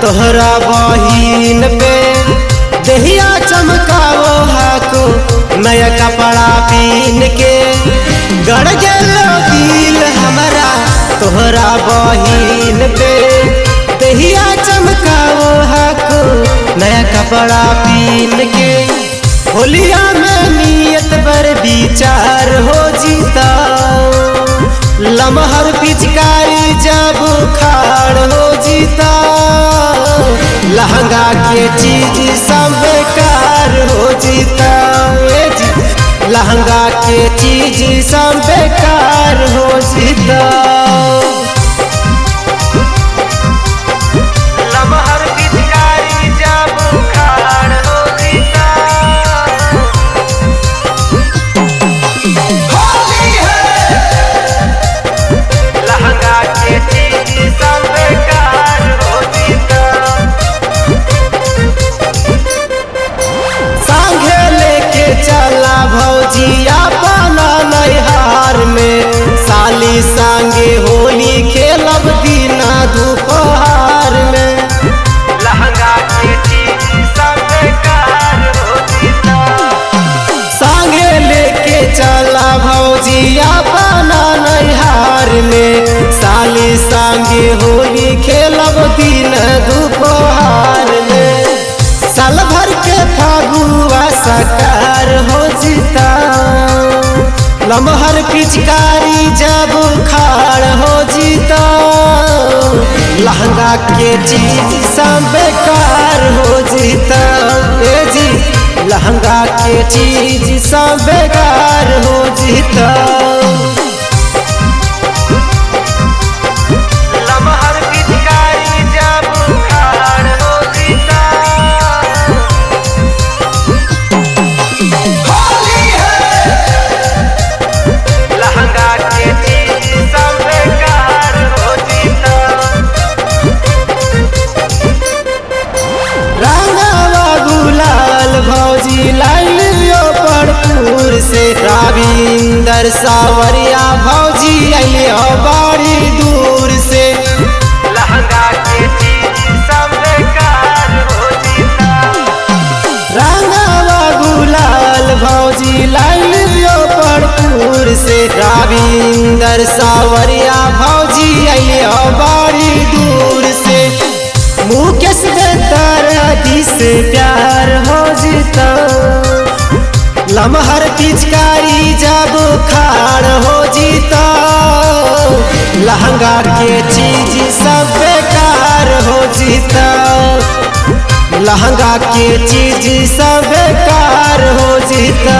तोहरा बहिन पे। देहिया चमकावो हाको नया कपड़ा पीन के, गड़ गेलो दिल हमरा तोहरा बहिन पे। देहिया चमकावो हाको नया कपड़ा पीन के, होलिया में नियत पर विचार हो जीता। लमहर पिचकारी जब खाड़ हो जीता, लहंगा के चीज सब बेकार हो जीता। लहंगा के चीज सब बेकार हो जीता। लमहर पिचकारी जब खाड़ हो जीता। लहंगा के चीज सब बेकार हो जीता। संगे लेके चला भौजी अपना नैहार में, साली संगे होली खेलब दिना दोपहर में। लहंगा के चीज सब बेकार हो जीता। संगे लेके चला भौजी अपना नैहार में, साली संगे होली खेलब दिन दोपहर में। साल भर के फागुआ साकार हो जीता, लमहर पिचकारी जब खाड़ हो जीता। लहंगा के चीज सब बेकार हो जीता। ए जी लहंगा के चीज सब बेकार हो जीता। लमहर पिचकारी जब खाड़ हो जीता। लहंगा के चीज सब बेकार हो जीता। रंगवा गुलाल भौजी लाइलियो परपुर से, रविंदर सावरिया भौजी अलियो बड़ी दूर से। लहंगा के चीज सब बेकार हो जीता। रंगवा गुलाल भौजी लाइलियो परपुर से, रविंदर सावरिया भौजी अलियो बड़ी दूर से। मुकेश बेतारा से प्यार हो जीता, लमहर पिचकारी जब खाड़ हो जीता। लहंगा के चीज सब बेकार हो जीता। लहंगा के चीज सब बेकार हो जीता।